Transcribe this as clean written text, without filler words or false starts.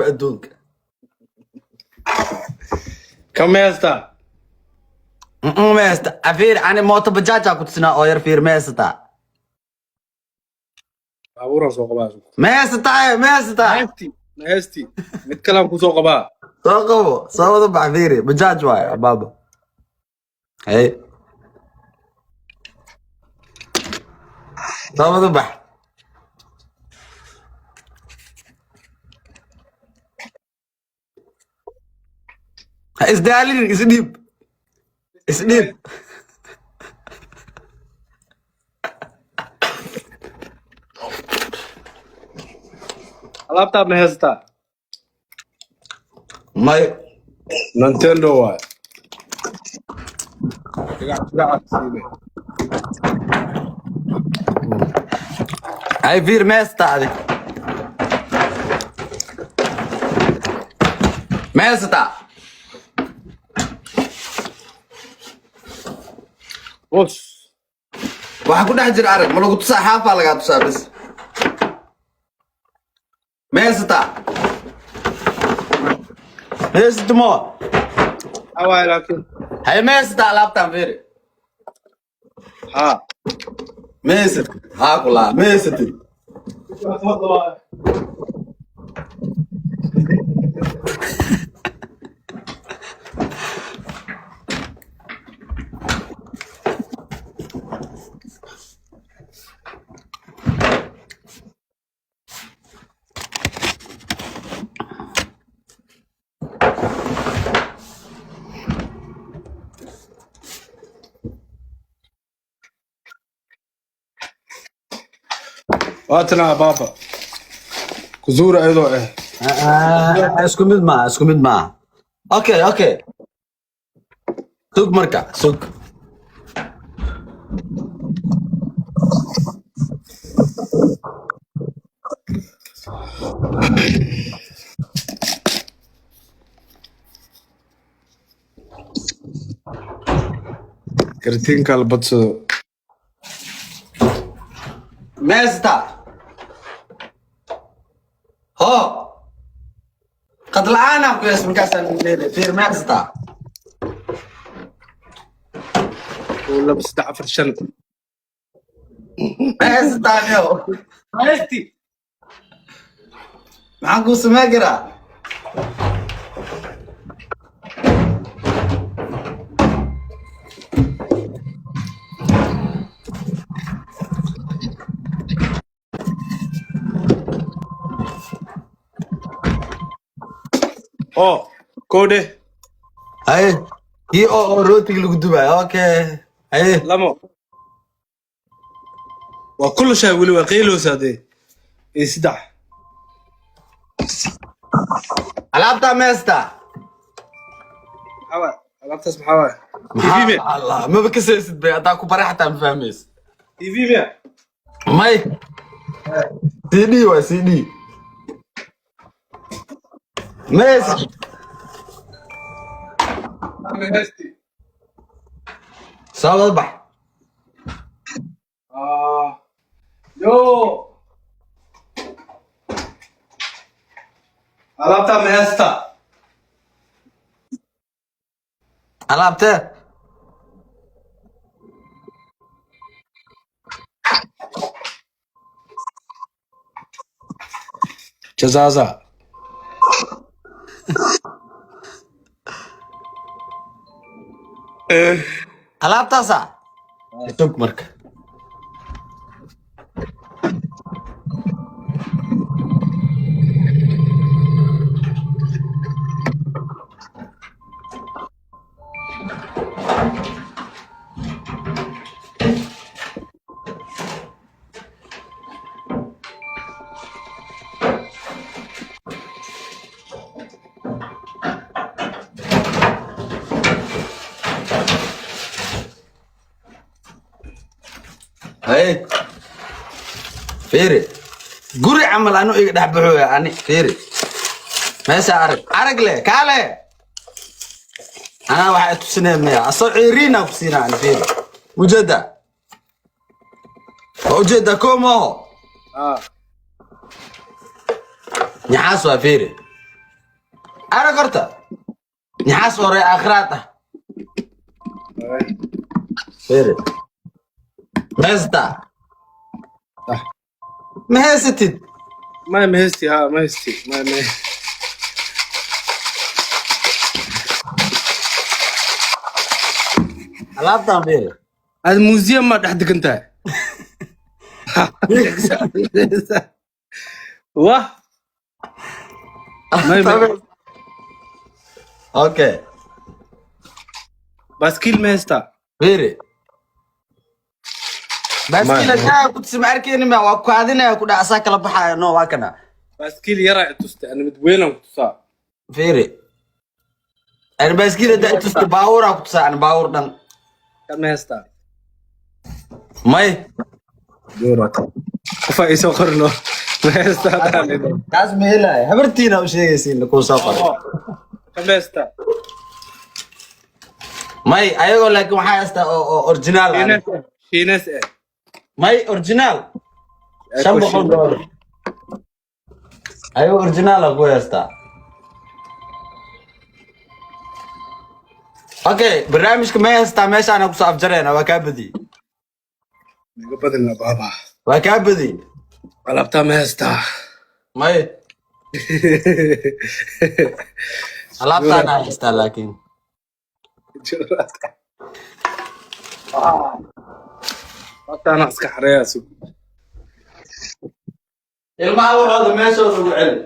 Adduunka. Kama heystaa? Ma haysta. Afiir, ani mooto bajaajaa ku tusinaa oo yar. Fiir, ma haysataa? Baabuuraan soo qabaa. Ma haysataa? Ma haysataa? Heesti heesti, mid kalaan kusoo qabaa. Soo qabo, soo wada bax. Fiiri, bajaaj waaye abaaba. Hey, soo wada bax. Ha isdaalinin, isdhiib, isdhiib. Alaabtaa ma heystaa? May. Nintendo waay. Dhigac dhigaca siine. Ay, fiir, ma haysataa adig? Ma haysataa? Bos. Waxaa ku dhex jira arag, ma lagu tusaa? Xaafaa lagaa tusaa bas. Ma haysataa? Ma haysata mo? Maxaa waaye laakiin? Hay, ma haysataa alaabtan? Fiiri. Haa. Ma haysatid? Haa kulaa, ma haysatid? Waatanaa baaba kuzuura ayadoo ah. Ah, isku mid maaha, isku mid maaha. Okay, sug marka, sug. Kartiinka la badsado. Ma haysataa? Ho, qad la-aanaa ku hees markaasaan leedahay. Fiir, ma haysataa? 1, 2, 3, 4, 5. Ma haysataa niyo? Heesti. Maxaan kuu samayn karaa? Oo koodhe. Haye, kii oo rootiga lagu dubayo. Okay, haye. Lamo waa kulushaa, weli waa qiiloosaa dee, iyo 3. Alaabtaa ma haysataa? Maxaa waay alaabtaas? Maxaa waay? TV Maxaa miya? Allah, maba kasaysid bay. Haddaa ku baray xataa ma fahmaysid. TV miya? May, CD waa CD. Ma haysid? Heesti. Soo wada bax. Ah, yo, alaabtaa ma heystaa? Alaabtee? Jazaza. Alaabtaasa sug marka. Haye, fiiri, guri camal anu iga dhex baxooya ani. Fiiri meesha, arag, arag le kaale. Anaa waxaa tusinaya maya, asoo ciiriina ku siinaa ani. Fiiri, ujeeda waa ujeeda ko maaho. Ah. Nyaxaas waa, fiiri. Arag horta, nixaas oo ree aakhiraad ah. Fiiri, ma haysataa? Ah. Ma haysatid? Maya, ma haysti. Ha, ma haysti. Maya, ma. Alaabtan fiiri. Aad museum ma dhex degan tahay? Wah. Maya, Okay. Baaskiil ma haystaa? Fiiri, baaskiila taa ku tusima arkeyni ma waa ku kaadinaya ku dhac asaa kala baxaaya. No, waa kana. Baaskiil yaraa i tustay, ana mid weynaan ku tusaa. Fiiri, ani baaskiila da tusta, baabuuraa ku tusaa ani, baabuur dhan. Kan ma haystaa? May. Qofaa iisoo qorno ma haystaa daan. Kaas ma helaya, habartiina u sheegaysiin kuu soo qoray. Kan ma haystaa? May, ayagoo laakiin waxaa haystaa oo original ah. Shiines eh, Shiines eh. May, original $500 ayagoo original ah ku haystaa. Okay, barnaamijka ma haystaa? Meeshaana kusoo afjareena, waa kaa badiyey. Naga badina baaba. Waa kaa badiyey. Alaabtaa ma haystaa? May, alaabtaana haystaa laakiin. Alaabtaana iska xareeyaa, sug. Ilmaha waxooda meeshooda ugu celi.